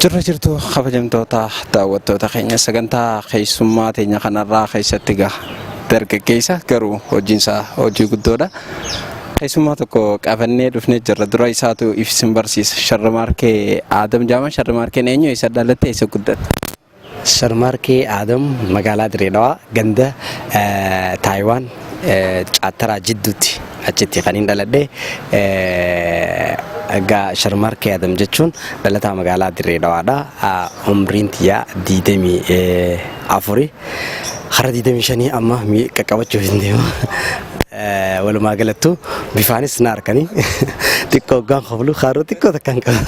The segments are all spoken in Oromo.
Jirra jirtu kabajamtoota daawwattoota keenya, sagantaa keessummaa teenya kanarraa keessatti egaa dargaggeessa garuu hojiinsaa hojii guddoodha. Keessummaa tokko qabannee dhufnee jirra. Dura isaatu ibsin barsiisa. Sharmaarkee Aadam Jaama. Sharmaarkeen eenyu? Eessa dhalatte? Eessa guddatte? Sharmaarkee Aadam magaalaa Dirree Dhawaa, ganda Taayiwaan Caattaraa jidduutti, achitti kan hin dhaladhe. Egaa Sharmaarkee Aadam jechuun dhalataa magaalaa Dirree Dhawaadha. Umriin tiyyaa 24, hara 25 amma qaqqabachuuf hin deema. Walumaa galattuu bifaanis na harkanii xiqqoo hoggaan koflu kaarroo xiqqoo takkaan qaba.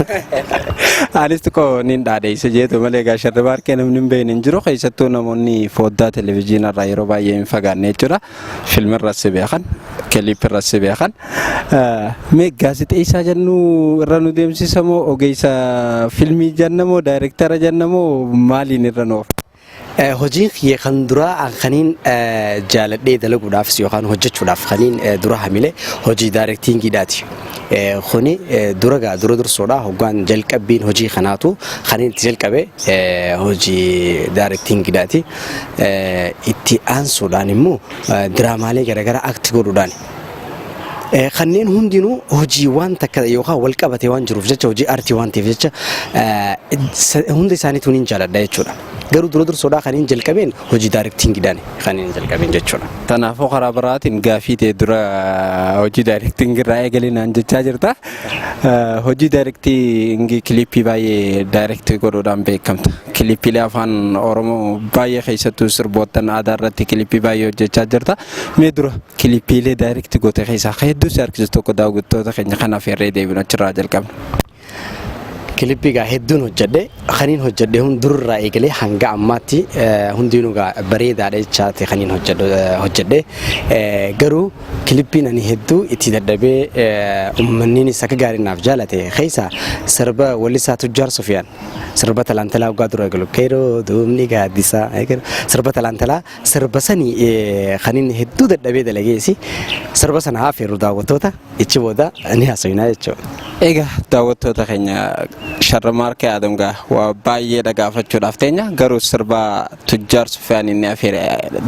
Anis xiqqoo nin dhaadheessa jeetu malee, egaa Sharmaarkee namni hin beekne hin jiru. Keessattuu namoonni foddaa televezyiinaa irraa yeroo baay'ee hin fagaanne jechuudha. Filmirras si beekan, kilippirras si beekan. Mee gaazexeessaa jennu irra nu deemsisa moo, ogeessa filmii jenna moo, daayirektara jenna moo, maaliin irra nu oofa? Hojiin kiyya kan duraa kaniin jaaladhee dalaguudhaafis yookaan hojjechuudhaaf kaniin dura hamile hojii directingiidhaati. Kuni dura gaa dura dursoodha, hoggaan jalqabbiin hojii kanaatu kaniin itti jalqabe hojii directingiidhaati. Itti aansuudhaan immoo diraamaalee garaagaraa act godhuudhaan. Kanneen hundinuu hojii waan takka yookaan wal qabatee waan jiruuf jecha, hojii aartii waan ta'eef jecha, hunda isaaniitu niin jaaladha jechuudha. Garuu dura dursoodhaa kan hin jalqabeen hojii directingiidhaan kan hin jalqabeen jechuudha. Kanaafuu karaa biraatiin gaafii ta'e dura hojii directingii irraa eegalee naan jechaa jirta. Hojii directingii kilippii baay'ee direct godhuudhaan beekamta. Kilippiilee afaan Oromoo baay'ee, keessattuu sirboottan aadaa irratti kilippii baay'ee hojjechaa jirta. Mee dura kilippiilee direct goote keessaa hedduu si harkisu tokko daawwattoota keenya kanaaf herree deebinu achirraa jalqabna. Kilippii gaa hedduun hojjedhe. Kaniin hojjedhe hundurraa eegalee hanga ammaatti hundinuu gaa bareedaadha jechaati kaniin hojjedhe. Garuu kilippiin ani hedduu itti dadhabee, uummanniinis akka gaarii naaf jaalate keessa sirba wallisaa Tujjaar Sufiyaan, sirba Talaantalaa waggaa dura eegalu, "Keeroo duubni gaaddisaa", sirba Talaantalaa, sirba sanii kaniin hedduu dadhabee dalageesi. Sirba sana haa affeerru daawwattoota, ichi booda ni haasofnaa jechuudha. Egaa daawwattoota keenya, Sharmaarkee Aadam gaa waa baay'ee dhagaafachuudhaaf teenya, garuu sirba Tujjaar Sufiyaan inni afeere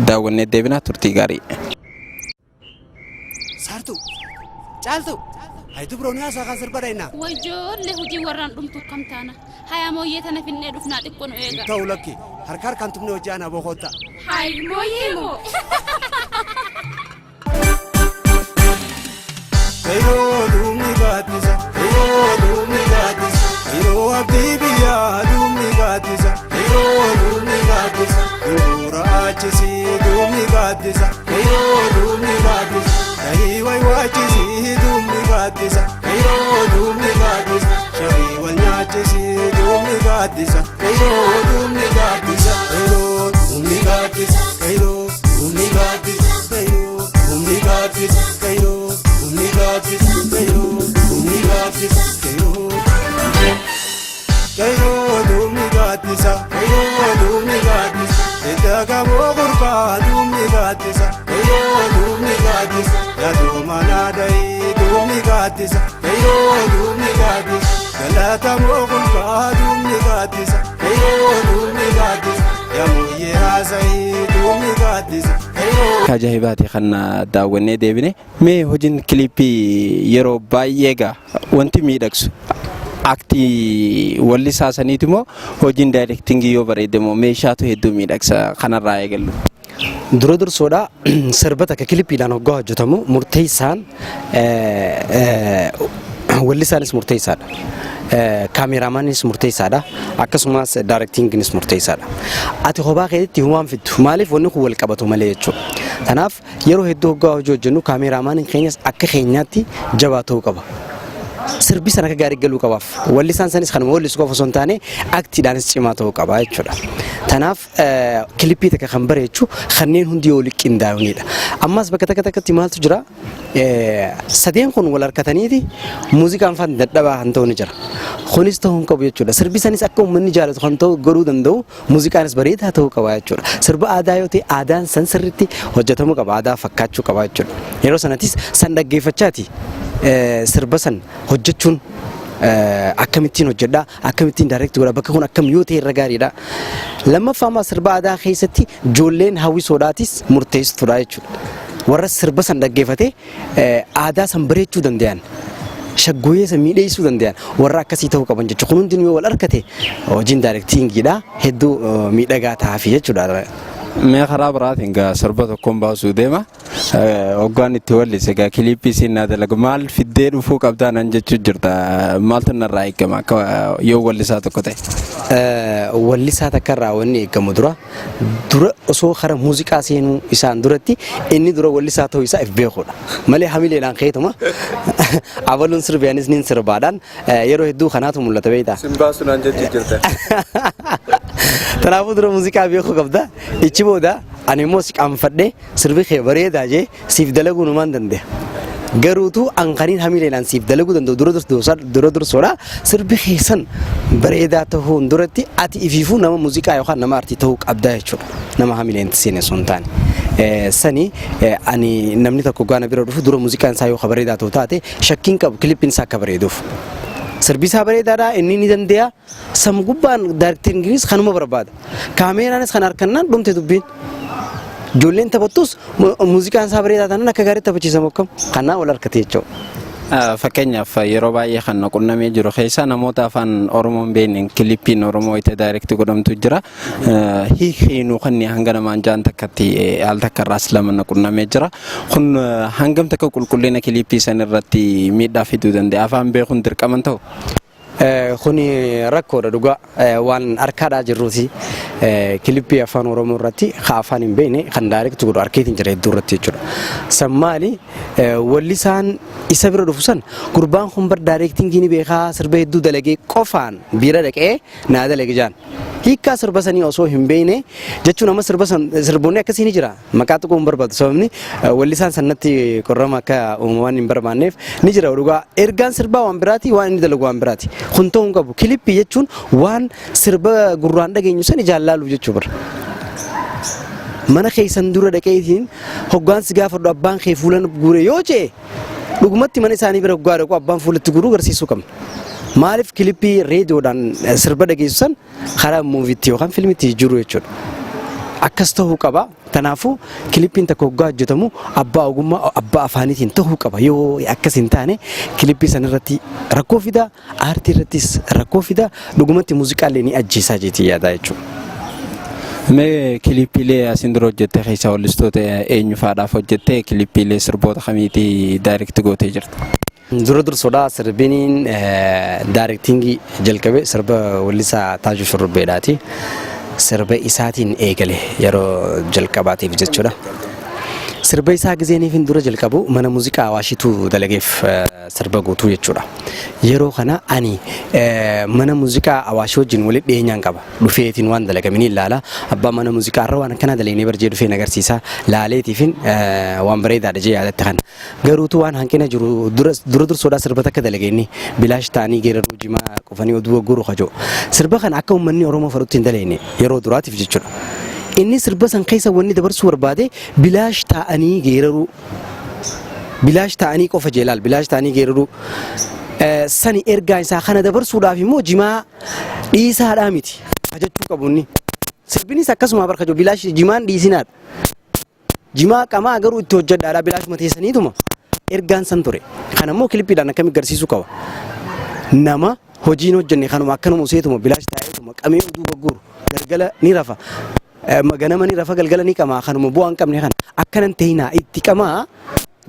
daawwannee deebinaa. Turtii gaarii. Saartuu! Caaltuu! Hayitu biroo ni haasaa kan sirba dhayinaa. Wayyoollee, hojii warraan dhumtu akkam taana? Haya, mooyyee tana finnee dhufnaa, xiqqoo nu eega. Ta'u lakki, harka harkaan tumne hojii aanaa boqotta. Hayi, mooyyee moo? Yeroo duubni gaaddisa, yeroo duubni gaaddisa, yeroo abdii biyyaa duubni gaaddisa, yeroo duubni gaaddisa, duura achisii duubni gaaddisa, yeroo duubni gaaddisa, dhahii waywaachisii duubni gaaddisa, yeroo duubni gaaddisa, shafii wal nyaachisii duubni gaaddisa, yeroo duubni gaaddisa, yeroo duubni gaaddisa, yeroo duubni gaaddisa, yeroo duubni gaaddisa, yeroo duubni gaaddisa, yeroo duubni gaaddisa, yeroo. Yeroo duubni gaaddisa, yeroo duubni gaaddisa, edda gamoo gurbaa duubni gaaddisa, yeroo duubni gaaddisa, yaaduu mana dahii duubni gaaddisa, yeroo duubni gaaddisa, galatamoo gurbaa duubni gaaddisa, yeroo duubni gaaddisa, yaamuyyee haasa'ii duubni gaaddisa, yeroo. Akka ajaa'ibaati kan daawwannee deebine. Mee hojiin kilippii yeroo baay'ee gaa wanti miidhagsu aktii wallisaa saniiti moo, hojiin directingii yoo bareede moo, meeshaatu hedduu miidhagsa? Kanarraa eegallu? Dura dursoodha, sirba takka kilippiidhaan hoggaa hojjetamu murteessaan wallisaanis murteessaadha. Kaameeraamaanis murteessaadha. Akkasumas directingiinis murteessaadha. Ati kophaa keetti humaan fiddu, maaliif wanni kun wal qabatu malee jechuudha. Kanaaf yeroo hedduu hoggaa hojii hojjennu kaameeraamaaniin keenyas akka keenyaatti jabaa ta'uu qaba. Sirbi sana akka gaarii galuu qabaaf. Wallisaan sanis kanuma wallisu qofa osoo hin taane actiidhaanis cimaa ta'uu qaba jechuudha. Kanaaf kilippii takka kan bareechu kanneen hundi yoo walitti qindaa'anidha. Ammas bakka takka takkatti maaltu jira? Sadeen kun wal harkataniiti muuziqaan faan dadhabaa kan ta'u ni jira. Kunis ta'uu hin qabu jechuudha. Sirbi sanis akka uummanni jaalatu kan ta'u godhuu danda'u muuziqaanis bareedaa ta'uu qaba jechuudha. Sirba aadaa yoo ta'e aadaan san sirriitti hojjetamuu qaba. Aadaa fakkaachuu qaba jechuudha. Yeroo sanattis san dhaggeeffachaati sirba san hojjechuun Akkamittiin hojjedha, akkamittiin direct godha, bakka kun akkam yoo ta'e irra gaariidha. Lammaffaa ammaa sirba aadaa keessatti ijoolleen hawwisoodhaatis murteessituudha jechuudha. Warra sirba san dhaggeeffatee aadaa san bareechuu danda'an, shaggooyyee san miidheessuu danda'an warra akkasii ta'uu qaban jechuudha. Kun hundinuu yoo wal argate hojiin directingiidha hedduu miidhagaa ta'aafi jechuudha. Mee karaa biraatiin gaa sirba tokkoon baasuu deema. Hoggaan itti wallise gaa kiliippii siin naa dalagu maal fiddee dhufuu qabdaa nan jechuu jirta. Maaltu narraa eegama akka yoo wallisaa tokko ta'e? Wallisaa takka irraa wanni eegamu dura dura osoo kara muuziqaa seenuu isaan duratti inni dura wallisaa ta'uu isaa if beekuudha. Malee hamileedhaan keetuma abaluun sirbiyaanis nin sirbaadhaan yeroo hedduu kanaatu mul'ata beektaa. Sin baasu naan jechuu jirta. Kanaafuu dura muuziqaa beekuu qabda. Ichi booda ani immoo si qaanfadhee sirbi kee bareedaa jee siif dalaguu numaan danda'a. Garuutu an kaniin hamileedhaan siif dalaguu danda'u dura dursoodha. Sirbi keessan bareedaa ta'uun duratti ati ifiifuu nama muuziqaa yookaan nama artii ta'uu qabda jechuudha. Nama hamileen seene sun taane. Sani ani namni tokko gaana bira dhufu dura muuziqaan isaa yoo bareedaa ta'u taate shakkiin qabu kilippiin isaa akka bareeduuf. Sirbi isaa bareedaadha, inni ni danda'a. Sam gubbaan directingiinis kanuma barbaada. Kaameeraanis kan harkannaan dhumte dubbiin. Ijoolleen taphattus muuziqaan isaa bareedaa taanaan akka gaariitti taphachiisamu akkam. Kanaan wal harkate jechuudha. Fakkeenyaaf yeroo baay'ee kan qunnamee jiru keessa namoota afaan Oromoo hin beekneen kilippiin Oromoo itti direct godhamtu jira. Hiikeenuu kan hanga namaan jaan takkatti al takka irraas lama na qunnamee jira. Kun hangam takka qulqullina kilippii san irratti miidhaa fiduu danda'a? Afaan beekuun dirqama ta'u? Kuni rakkoodha dhugaa, waan harkaadhaa jirruuti. Kilippii afaan Oromoo irratti ka afaan hin beekne kan direct godhu harkeetiin jira hedduu irratti jechuudha. San maali, wallisaan isa bira dhufu san gurbaan kun bar directingii ni beekaa, sirba hedduu dalagee qofaan bira dhaqee naa dalage jaan. Hiikkaa sirba sanii osoo hin beekne jechuun amma sirba san sirboonni akkasii ni jira. Maqaa tuquu hin barbaadu, sababni wallisaan sannatti qorrama akka uumamaan hin barbaanneef ni jira dhugaa. Ergaan sirbaa waan biraati, waan inni dalagu waan biraati. Kun ta'uu hin qabu. Kilippii jechuun waan sirba gurraan dhageenyu san ijaan laaluuf jechuu bara. Mana keessan dura dhaqeetiin hoggaansi gaafadhu abbaan kee fuula guure yoo jee dhugumatti mana isaanii bira hoggaa dhaqu abbaan fuulatti guuruu agarsiisuu qabna. Maaliif kilippii reediyoodhaan sirba dhageessu san karaa movietti yookaan filmitti jijjiiruu jechuudha. Akkas ta'uu qaba. Kanaafuu kilippiin tokko hoggaa hojjetamu abbaa ogummaa abbaa afaaniitiin ta'uu qaba. Yoo akkas hin taane kilippii san irratti rakkoo fida, aartii irrattis rakkoo fida, dhugumatti muuziqaallee ni ajjeesaa jeetii yaadaa jechuudha. Mee kilippiilee asiin dura hojjette keessaa wallistoota eenyu faadhaaf hojjette, kilippiilee sirboota kamiitii direct gootee jirta? Dura dursoodhaa sirbiniin directingii jalqabe sirba wallisaa Taajuu Shurrubbeedhaati. Sirba isaatiin eegale yeroo jalqabaatiif jechuudha. Sirba isaa gizeeniifin dura jalqabu mana muuziqaa Awaashitu dalageef sirba guutuu jechuudha. Yeroo kana ani mana muuziqaa Awaashii wajjin walitti dhiyeenyaan qaba. Dhufeetiin waan dalagamini ilaala. Abbaan mana muuziqaa irra waan akkanaa dalagnee barjee dhufee agarsiisa. Laaleetiifin waan bareedaadha jee yaadatti kana. Garuutu waan hanqina jiru dura dursoodhaa sirba takka dalageenni bilaash ta'anii geeraruu jimaa qofanii oduu gurguru kajoo. Sirba kana akka uummanni Oromoo fedhutti hin dalagne yeroo duraatiif jechuudha. Inni sirba san keessa wanni dabarsuu barbaade bilaash ta'anii geeraruu, bilaash ta'anii qofa jeelaal, bilaash ta'anii geeraruu sani ergaa isaa kana dabarsuudhaaf immoo jimaa dhiisaadhaa miti jechuu qabu inni. Sirbinis akkasuma barka jiru bilaash jimaan dhiisinaadha. Jimaa qamaa garuu itti hojjedhaadha, bilaashuma teessaniituma ergaan san ture. Kana immoo kilippiidhaan akkamitti agarsiisuu qaba? Nama hojiin hojjenne kanuma akkanuma useetuma bilaash taa'eetuma qamee oduu gagguuru galgala ni rafa. Ganama ni rafa, galgala ni qamaa, kanuma bu'aa hin qabne kana akkanan ta'inaa, itti qamaa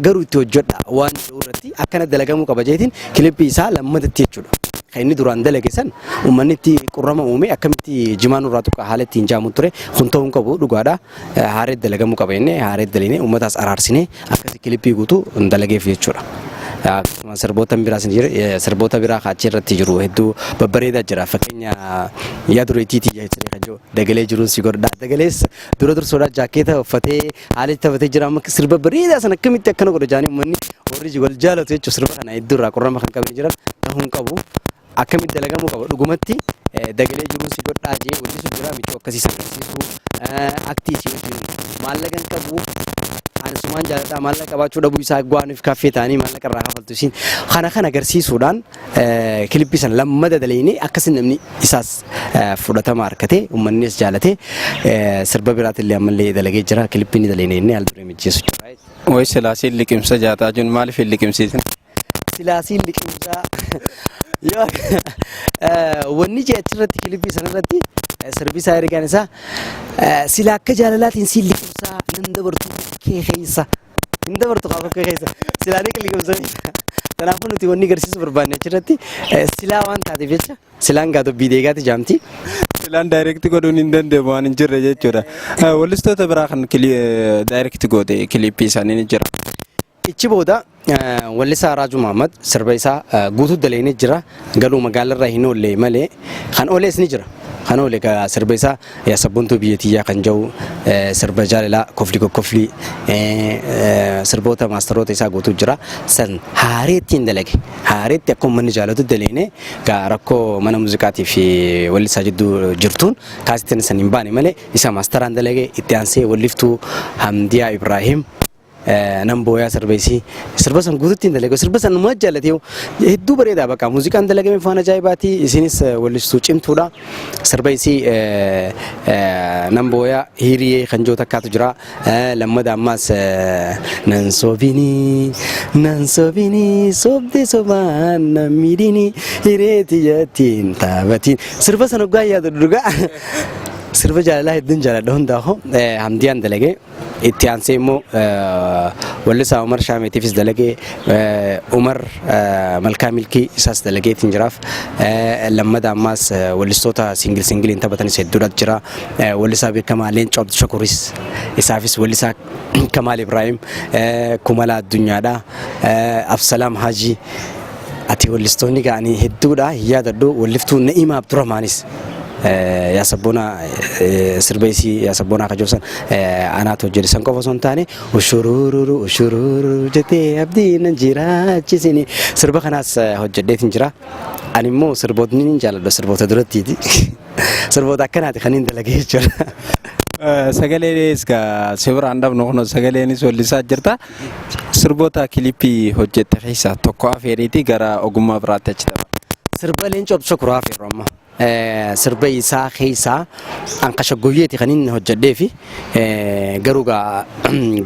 garuu itti hojjedha waan jedhu irratti akkana dalagamuu qaba jeetiin kilippii isaa lammatatti jechuudha. Kan inni duraan dalage san uummanni itti qurrama uume, akkamitti jimaan nurraa tuqa haala ittiin jaamu ture. Kun ta'uu hin qabu dhugaadha. Haaree dalagamuu qaba jennee haaree dalagnee uummataas araarsinee akkasi kilippii guutuu dalageef jechuudha. Akkasuma sirboota biraas ni jira. Sirboota biraa achi irratti jiru hedduu babbareedaa jira. Fakkeenya yaa dureetiitii siree kan jiru dagalee jiruun si godhadha. Dagalees dura dursoodhaa jaakkeeta uffatee haala itti taphatee jira. Amma sirba bareedaa sana akkamitti akkana godha jaanii uummanni warri wal jaalatu jechuudha. Sirba kana hedduu irraa qurrama kan qabne jiran ta'uu hin qabu. Akkamitti dalagamuu qaba dhugumatti dagalee jiruun si godhaa jee wallisu jira michuu akkasii san agarsiisu aktii si wajjin maallaqa hin qabu. Ani sumaan jaaladha, maallaqa qabaachuu dhabuu isaa gwaaniif kaaffee ta'anii maallaqa irraa kafaltu isiin. Kana kan agarsiisuudhaan kilippii sana lammada dalaynee akkasin namni isaas fudhatama argatee, uummannis jaalatee, sirba biraatillee ammallee dalagee jira. Kilippii ni dalayne inni haal duree mijjeessu jira. Wayi silaasiin liqimsa jaataa jiru maaliif hin liqimsiisin? Silaasiin liqimsaa yoo wanni jee achirratti, kilippii sanarratti sirbi isaa ergaan isaa sila akka jaalalaatiin siin liqimsaa nan dabartu kee keessa hin dabartu qaama kee keessa silaa ni liqimsanii. Kanaafuu nuti wanni agarsiisuu barbaanne achirratti silaa waan taateef jecha silaan gaa dubbii deegaati jaamti. Silaan direct godhuun hin danda'amu waan hin jirre jechuudha. Wallistoota biraa kan direct goote kilippii isaanii ni jira. Ichi booda wallisaa Raajuu Mahammad sirba isaa guutuu daleenee jira. Galuu magaalarra hin oolle malee kan ooles ni jira. Kan oole sirba isaa yaa sabboontuu biyya tiyyaa kan jedhu, sirba jaalalaa kofli kokkoflii, sirboota maastaroota isaa guutuu jira. San haareetti hin dalage. Haareetti akka uummanni jaalatu daleenee rakkoo mana muuziqaatii fi wallisaa jidduu jirtuun kaasittiin san hin baane malee isa maastaraan dalage. Itti aansee walliftuu Hamdiyaa Ibraahim nan booyaa sirba isii sirba san guututti hin dalage. Sirba san numa jaallatee hedduu bareedaa, bakka muuziqaan dalagame faana ajaa'ibaati. Isinis wallistuu cimtuudha. Sirba isii nan booyaa hiriyee kan jiru takkaatu jira. Lammada ammaas nan sobinii nan sobinii sobde sobaan nan miidhinii hireeti jettiin taphatiin sirba san hoggaa yaadu dhugaa sirba jaalalaa hedduun jaaladha. Hundaafuu Hamdiyaan dalagee. Itti aansee immoo wallisaa Umar Shaameetiifis dalagee, Umar Malkaa Milkii isaas dalageetiin jiraaf. Lammada ammaas wallistoota single singleiin taphatanis hedduudhaatu jira. Wallisaa beekamaa Leencoo Abdushakuris isaafis, wallisaa Kamaal Ibrahim, Kumalaa Addunyaadha, Absalaam Haji, ati wallistoonni ga'anii hedduudha hin yaadadhu. Walliftuu Na'imaa Abdurrahmaanis yaa sabboonaa sirba isii yaa sabboonaa kajoosan anaatu hojjedhe. San qofa osoo hin taane ushurururu ushurururu jettee abdii nan jiraachisini sirba kanaas hojjedheetiin jira. Ani immoo sirbootni ni jaalladha, sirboota durattiiti. Sirboota akkanaati kan hin dalagee jechuudha. Sagaleenis gaa si biraan dhabnu, kun sagaleenis wallisaa jirta. Sirboota kilippii hojjette keessaa tokko afeeriitii gara ogummaa biraatti achi tapha. Sirba Leencoo Abdushakuraa afeerru amma. Sirba isaa keessaa anqashaggooyyeeti kan inni hojjedhee fi garuu gaa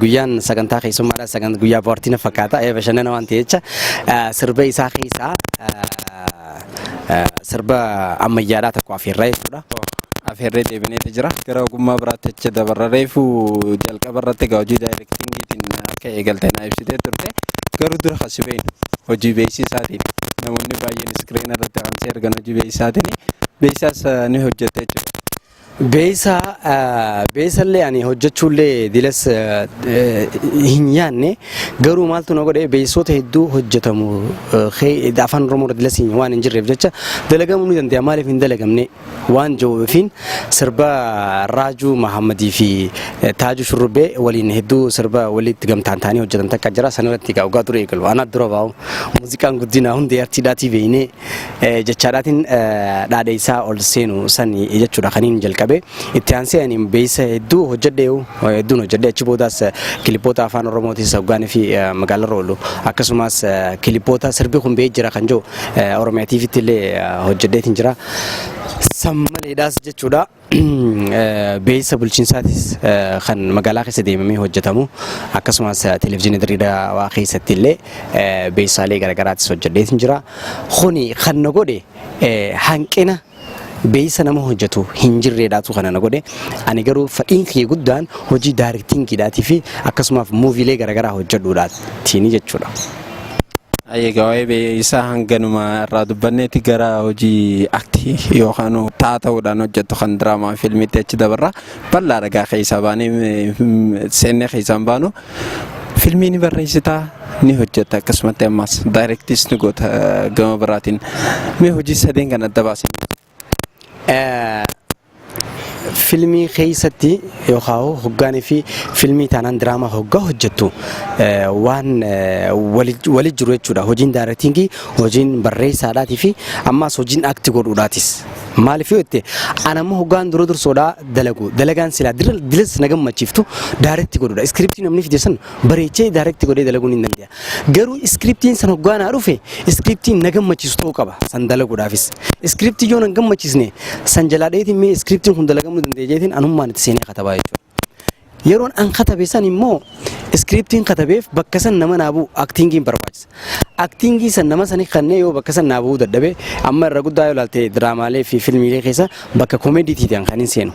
guyyaan sagantaa keessummaadha, sagantaa guyyaa bohaartii na fakkaata, bashannana waan ta'e jecha sirba isaa keessaa sirba ammayyaadhaa tokko afeerraa jechuudha. Afeerree deebineeti jira. Gara ogummaa biraatti achi dabarra. Reefu jalqaba irratti egaa hojii directingiitiin akka eegalte naa ibsitee turte. Garuu dura kan si beeknu hojii beeksisaatiin, namoonni baay'een screen irratti kan si argan hojii beeksisaatiin, beeksisaas ni hojjette jechuudha. Beeksisa beeksisallee ani hojjechuullee dilas hin yaanne. Garuu maaltu na godhe, beeksisoota hedduu hojjetamu afaan Oromoo irra dilas waan hin jirreef jecha dalagamuu ni danda'a, maaliif hin dalagamne waan jiruufiin sirba Raajuu Mahammadii fi Taajuu Shurrubbee waliin hedduu sirba walitti gamtaan ta'anii hojjetan takka jira. Sanarratti egaa waggaa dura eegalu anaa dura baa'u muuziqaan guddina hundee artiidhaatii beeynee jechaadhaatiin dhaadheessaa ol seenu sani jechuudha kaniin jalqabe. Itti aansee ani beeksisa hedduu hojjedhee, hedduun hojjedhee, achi boodaas kilipoota afaan Oromootis hoggaanii fi magaalarra oolu, akkasumas kilipoota sirbi kun ba'ee jira kan jiru Oromiyaa TVtti illee hojjedheetiin jira. San maleedhaas jechuudha. Beeksisa bulchiinsaatis kan magaalaa keessa deemamee hojjetamu, akkasumas televezyiinii Dirreedawaa keessatti illee beeksisaalee garaagaraatis hojjedheetiin jira. Kuni kan na godhe hanqina beeksisa nama hojjetu hin jirreedhaatu kana na godhe. Ani garuu fedhiin kiyya guddaan hojii directingiidhaatii fi akkasumas movielee garaagaraa hojjedhuudhaatiini jechuudha. Egaa waa'ee beeksisaa hanganuma irraa dubbanneeti gara hojii actii yookaan taa ta'uudhaan hojjettu kan diraamaa fiilmiitti achi dabarra. Bal'aa dhagaa keessaa baanee seennee keessaan baanu, fiilmii ni barreessitaa, ni hojjetta, akkasumatti ammas directis ni goota gama biraatiin. Mee hojii sadeen kan adda baasee? Filmii keessatti yookaan hoggaanii fi filmii taanaan diraamaa hoggaa hojjettu waan wali jiru jechuudha. Hojiin directingii, hojiin barreessaadhaatii fi ammaas hojiin act godhuudhaatis. Maaliif yoo jette, ana ammoo hoggaan dura dursoodhaa dalagu dalagaan silaa dilas na gammachiiftu direct godhuudha. Scriptii namni fide san bareechee direct godhee dalaguun hin danda'a. Garuu scriptiin san hoggaa naa dhufe, scriptiin na gammachiisu ta'uu qaba san dalaguudhaafis. Scriptii yoo na gammachiisne, san jalaa dheetiin mee scriptiin kun dalagamuu danda'e jeetiin anummaan itti seenee katabaa jechuudha. Yeroon an katabe san immoo scriptiin katabeef bakka san nama naa bu'u actingiin barbaachisa. Actingii san nama sani kannee yoo bakka san naa bu'uu dadhabe, amma irra guddaa yoo ilaalte diraamaalee fi filmiilee keessa bakka komeediitiin kan hin seenu.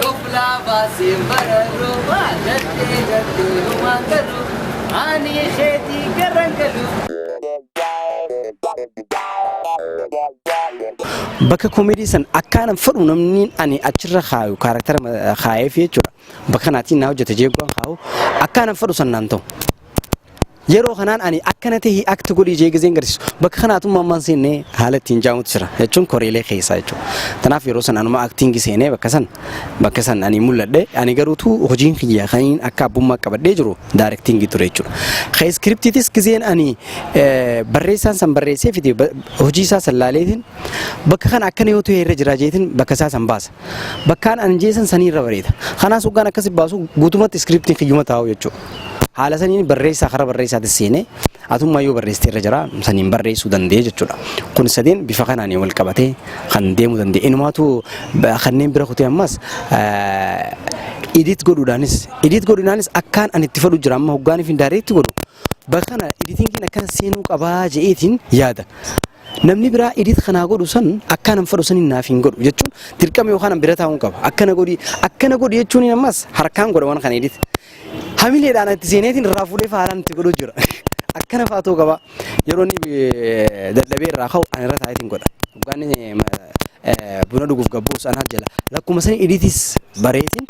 Toflaa baaseen bararuu baalattee galtee humaan galu ani keetii garran galu. Bakka komeedii san akkaanan fedhu namni ani achirra kaayu charactera kaayeef jechuudha. Bakka kanaatiin naa hojjete jeeguun kaayu akkaanan fedhu san naan ta'u. Yeroo kanaan ani akkana ta'e act godhii jee gizeen garsiisu bakka kanaatummaa ammaan seennee haala ittiin jaamutu jira jechuun koreelee keessaa jechuudha. Kanaaf yeroo san anuma actingii seenee bakka san ani mul'adhe. Ani garuutu hojiin kiyya kaniin akka abbummaa qabadhee jiru directingii ture jechuudha. Ka scriptiitis gizeen ani barreessaan san barreessee fide, hojii isaa san laaleetiin bakka kana akkana yoo ta'e irra jira jeetiin bakka isaa san baasa. Bakkaan ani jeesan sanii irra bareeda. Kanaas hoggaan akkasi baasu guutumatti scriptiin kiyyuma taa'u jechuudha. Haala saniin barreessaa karaa barreessaatis seenee atummaa yoo barreessite irra jira saniin barreessuu danda'e jechuudha. Kun sadeen bifa kanaan wal qabatee kan deemuu danda'e. Inumaatu kanneen bira kutee ammas edit godhuudhaanis akkaan ani itti fedhu jira. Amma hoggaaniif hin direct godhu bakka kana editingiin akkana seenuu qabaa je'eetiin yaada. Namni biraa edit kanaa godhu san akkaan an fedhu saniin naaf hin godhu jechuun dirqama yookaan an bira taa'uun qaba. Akkana godhi, akkana godhi jechuun ammas harkaan godha waan kana edit. Hamileedhaan itti seeneetiin irraa fuudhee haalaan itti godhuu jira. Akkana fa'aa ta'uu qaba. Yeroo inni dadhabee irraa ka'u ani irra taa'eetiin godha. Hoggaan inni buna dhuguuf gabbuus anaa jala. Lakkuma sanii editis bareetiin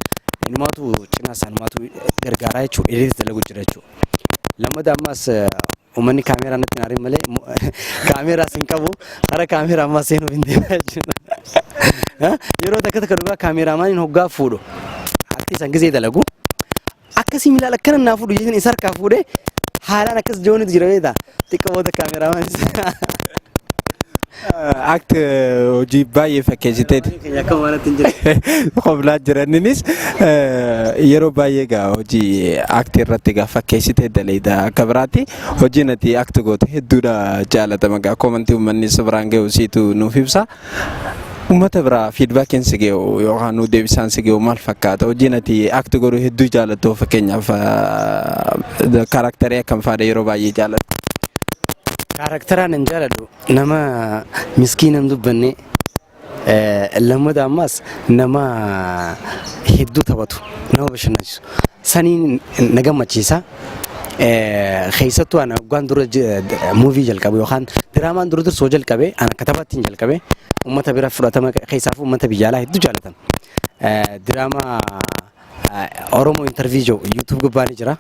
inumaatu cinaa isaanumaatu gargaaraa jechuudha. Editis dalagu jira jechuudha. Lammata ammas uummanni kaameeraa natti hin aarin malee kaameraas hin qabu. Karaa kaameeraa ammas seenuuf hin deema jechuudha. Yeroo takka takka dhugaa kaameraamaaniin hoggaa fuudhu. Akti isaan gisee dalagu. Akkasii milaala akkana naa fuudhu jechuun isa harkaa fuudhee haalaan akkas joonitu jira beektaa. Xiqqoo booda kaameramaanis. Act hojii baay'ee fakkeessiteeti. Akka maanatti hin jiru. Qoblaa jiraninis yeroo baay'ee gaa hojii act irratti gaa fakkeessitee daleeda. Akka biraatti hojiin ati act goote hedduudha jaalatama gaa commentii uummanni si biraan gahu siitu nuuf ibsa. Uummata biraa feedbackiin si gahu yookaan nu deebisaan si gahu maal fakkaata? Hojiin ati act godhu hedduu jaalattu, fakkeenyaaf characterii akkam faadha yeroo baay'ee jaalattu? Characteraan hin jaaladhu nama miskiina hin dubbanne, lammata ammas nama hedduu taphatu, nama bashannansiisu saniin na gammachiisa. Keessattuu ana waggaan dura movie jalqabe yookaan diraamaan dura dursoo jalqabe, ana akka taphaatti jalqabe, uummata bira fudhatama keessaafuu uummata biyya alaa hedduu jaalatan. Diraamaa Oromoo Interview jiru YouTube gubbaa ni jira.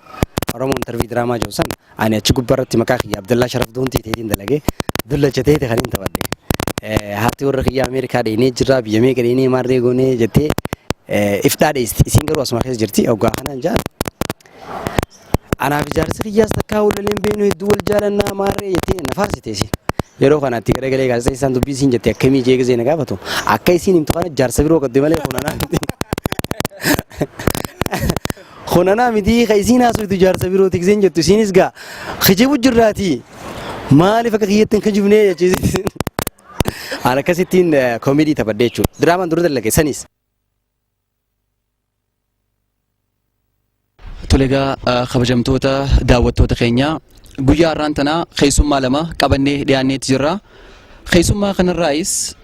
Oromoo Interview diraamaa jiru san ani achi gubbaa irratti maqaa kiyya Abdallaa Sharaf Doontii ta'eetiin dalagee dullacha ta'eeti kan hin taphadhe. Haati warra kiyya Ameerikaa dheenee jira, biyya meeqa dheenee maarree goonee jettee if dhaadheesti. Isiin garuu asuma keessa jirti hoggaa kanaan jaan. Anaaf ijaarsi kiyyaas takkaa walaleen beenu, hedduu wal jaalannaa maarree jettee na faarsite isiin. Yeroo kanatti garagalee gaazexeessaan dubbii isiin jette akkamii jee gisee na gaafatu, akka isiin himtu kana jaarsa biroo qabdi malee kun anaa miti. Kun anaa miti, ka isiin haasoftu jaarsa biroo tikseen jettu, isiinis gaa kijibu jirraati. Maaliif akka kiyyatti hin kijibnee jechuun. Haala akkasittiin koomedii taphadhe jechuudha. Diraamaan dura dalage sanis. Tole egaa, kabajamtoota daawwattoota keenya, guyyaa har'aan tanaa keessummaa lama qabannee dhiyaanneeti jirra. Keessummaa kanarraayis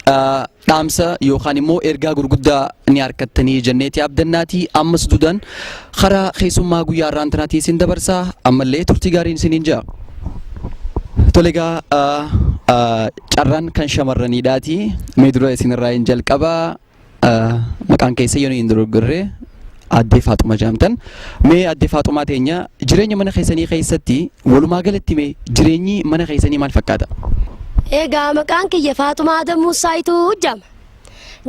dhaamsa yookaan immoo ergaa gurguddaa ni harkattanii jenneeti abdannaatii ammas duudaan karaa keessummaa guyyaa har'aan tanaatii isin dabarsaa, ammallee turtii gaariin isiniin jira. Tole egaa, carraan kan shamarraniidhaati. Mee dura isinirraa hin jalqabaa. Maqaan keessa yoo hin dogoggorre Addee Faaxuma jaamtan. Mee Addee Faaxumaa teenya, jireenya mana keessanii keessatti walumaa galatti mee jireenyi mana keessanii maal fakkaata? Egaa maqaan kiyya Faaxumaa Adamuu Saayituu jedhama.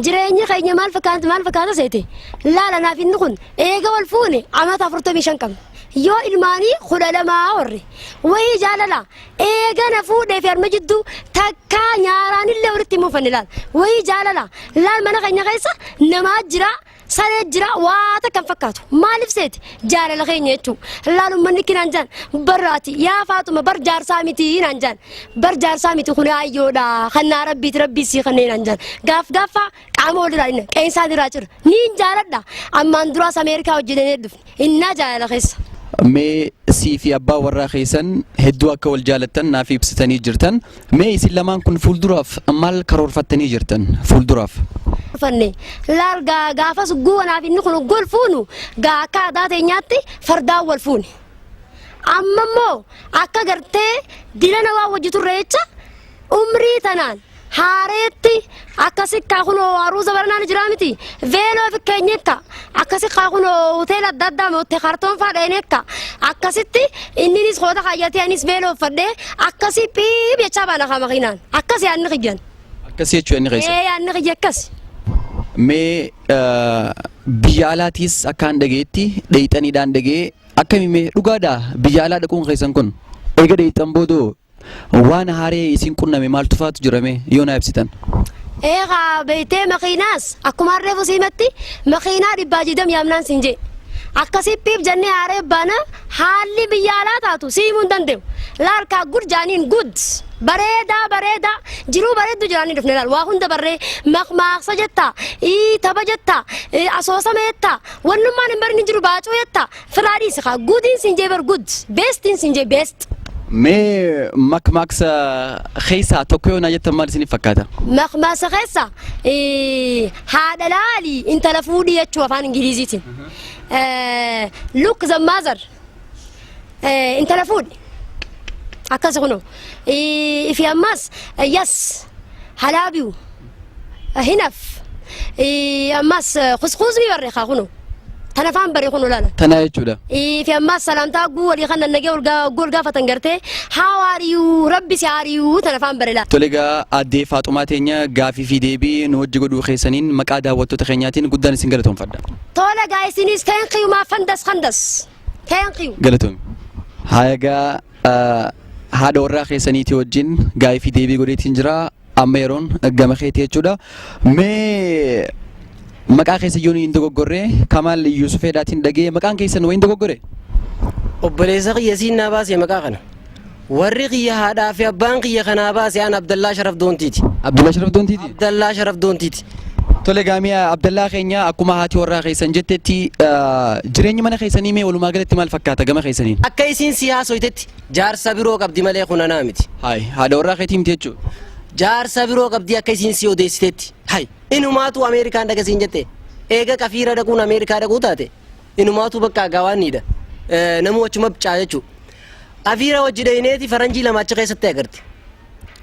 Jireenyi keenya maal fakkaata seete? Laala, naaf inni kun eega wal fuune amata 45 qabna. Yoo ilmaanii 12 horre. Wayii jaalala, eega na fuudhee fi harma jidduu takkaa nyaaraan illee walitti hin muufanne laal. Wayii jaalala, laal, mana keenya keessa namaa jira. Saree jira, waa takka hin fakkaatu. Maaliif seeti? Jaalala keenya jechuudha. Laal, uummanni kinaan jaan barraati yaa Faaxuma, bar jaarsaa miti naan jaan, bar jaarsaa miti, kun ayyoodha kannaa rabbiiti, rabbii sii kanneen naan jaan. Gaaf gaafa qaama walirraa inni qeensaan irraa cira niin jaaladha. Ammaan duraas Ameerikaa hojjetanii dhufne innaa jaalala keessa. Mee sii fi abbaa warraa keessan hedduu akka wal jaalattan naaf ibsitanii jirtan. Mee isin lamaan kun fuulduraaf maal karoorfattanii jirtan fuulduraaf? Fanne laal, gaafas guwanaaf inni kun gol fuunu gaa akka aadaa teenyaatti fardaan wal fuune. Amma immoo akka gartee dilana waa wajji turre jecha umrii tanaan haareetti akkasi kaa kunoo aruuza baranaan jira miti, veeloo fi keenyekka akkasi kaa kunoo hoteela adda addaa mootte kartoon faa dheenekka akkasitti inninis koota kaayyatee anis veeloo uffadhee akkasi piip jechaa baana kaa makiinaan akkas yaadni kiyyan. Akkasii jechuudha inni keessa. Ee, yaadni kiyya akkas. Mee biyya alaatiis akkaan dhageetti dheeyxaniidhaan dhagee akkami, mee dhugaadhaa biyya alaa dhaquun keessan kun? Eega dheeyxan boodoo waan haaree isin qunname maaltu faatu jirame yoo naa ibsitan? Eegaa beeytee, makiinaas akkuma harree fusiimatti makiinaa 120 yaamnaan siin jee. Akkasii piip jennee haaree baana, haalli biyya alaa taatu siimuu hin danda'u. Laal kaa, good jaaniin, good, bareedaa bareedaa, jiruu bareeddu jiraanii dhufne. Laal, waa hunda barree, maqmaaqsa jetta, tapha jetta, asoosama jetta, wannummaan hin barin hin jiru, baacuu jetta, firaa dhiisi kaa, goodiin siin jee bar, good bestiin siin jee, best. Mee makmaaksa keessaa tokko yoo naa jettan maal isiniif fakkaata? Maqmaasa keessa haadha laali, intala fuudhii jechuu afaan Ingiliziitiin. Look the mother, intala fuudhi. Akkas kunoo. Ifi ammas yes halaabiu hinaf ammas kuskuusni barre kaa kunoo. Tan afaan bare kunoo laala. Tanaa jechuudha. Fi ammas salaamtaa guu walii kan nagee ol gaafatan gartee, how are you, rabbi si are you, tan afaan bare laala. Tole egaa, Addee Faaxumaa teenya, gaafii fi deebii nu hojii godhuu keessaniin maqaa daawwattoota keenyaatiin guddaan isin galatoomfadha. Tola gaa, isinis thank you maa fandas kandas. Thank you. Galatoomi. Haa egaa, haadha warraa keessaniitii wajjin gaafii fi deebii godheetiin jira. Amma yeroon gama keetii jechuudha. Mee maqaa keessa yoo hin dogoggorre Kamaal Yuusufeedhaatiin dhagee, maqaan keessan wayin dogoggore? Obboleessa kiyya siin naa baase maqaa kana. Warri kiyya, haadhaa fi abbaan kiyya kanaa baase, an Abdallaa Sharaf Doontiiti. Abdullaa Sharaf Doontiiti? Abdallaa Sharaf Doontiiti. Tole gaamii, Abdallaa keenya, akkuma haati warraa keessan jettetti jireenyi mana keessanii mee walumaa galatti maal fakkaata gama keessaniin? Akka isiin si haasoytetti jaarsa biroo qabdi malee kun anaa miti. Hayi, haadha warraa keetii miti jechuudha. Jaarsa biroo qabdi akka isiin si odeessitetti. Hayi, inumaatu Ameerikaan dhaqa siin jette. Eega qafiira dhaquun Ameerikaa dhaquu taate inumaatu bakka gawaanniidha. Namuu achuma bicaa jechuudha. Qafiira wajji dhayneeti faranjii lama achi keessatti agarti.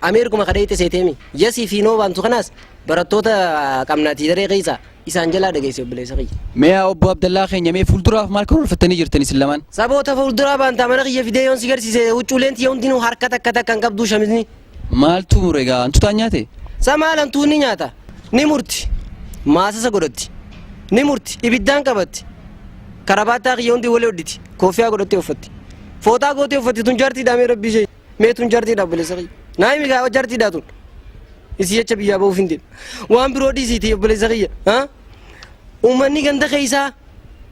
Ameerikuma kadheete seeteemi. Yesii fi no baantu kanaas barattoota qabnaatii daree keessa isaan jalaa dhageesse, obboleessa kiyya. Mee obbo Abdallaa keenya, mee fuulduraaf maal karoorfattanii jirtan isin lamaan? Saboota fuulduraa baantaa mana kiyya fidee yoon si garsiise, huccuuleen tiyya hundinuu harka takka takka hin qabduu shamizni. Maaltu mure egaa, hantuutaan nyaate? Samaa lamtuu ni nyaata. Ni murti. Maasasa godhatti. Ni murti. Ibiddaan qabatti. Karabaattaa kiyya hundi walii hodhiti. Koofiyaa godhattee uffatti. Fooxaa gootee uffatti, tun jaartiidhaa mee rabbii ishee. Mee tun jaartiidhaa, obboleessa kiyya? Naa himi gaa, jaartiidhaa tun. Isii jecha biyyaa ba'uuf hin deemu. Waan biroo dhiisiiti, obboleessa kiyya. Uummanni ganda keessaa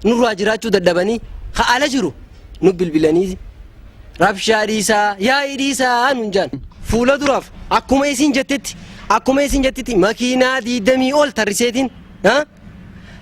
nurraa jiraachuu dadhabanii ka ala jiru nu bilbilanii rabshaa dhiisaa, yaa'ii dhiisaa nun jaan. Fuula duraaf akkuma isin jettetti makiinaa 20 ol tarriseetiin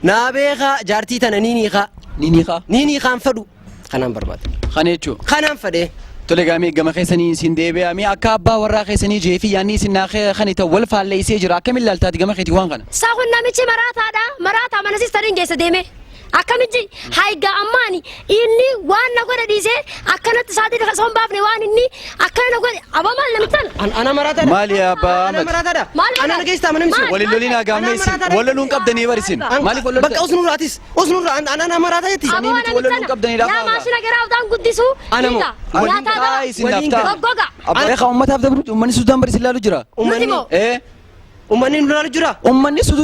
naa beekaa, jaartii tana ni niikaa. Ni niikaa. Ni niikaan fedhu kanaan barbaada. Kana jechuudha. Kanaan fedhee. Tole gaamee, gama keessanii isin deebi'aa. Mee akka abbaa warraa keessanii jee fi yaadni isin naa kan ta'u wal faalleessee jira, akkamiin ilaaltaati gama keetii waan kana? Saa kun namichi maraataadha. Maraataa mana sistariin geessa deeme. Akkamitti hayga ammaani inni waan na godhe dhiisee akkanatti isaatii osoo hin baafne waan inni akkana na godhe aboo maal namitti tana. Ana maraataadha. Maali yaa abbaa Ana Ahmad? maraataadha. Maal Ana maraata? geessaa mana misi. Maal? Waliin loliin haa gaammee isin. Wal loluun qabdanii bar isin. Maaliif wal Bakka loltan? usnurraatis. Usnurraa ana maraataa jetti. Aboo miti wal loluun namitti qabdanii tana. lafa Yaa maashina garaa udaan guddisuu. Ana moo? Hiika. Waliin Nyaataa taa daba. isin laaf taa. Goggoga. Abbaa ummataaf dabru uummanni Sudaan bar isin laalu jira. Nuti moo? Eh Uummanni nu laalu jira. Uummanni Sudaan.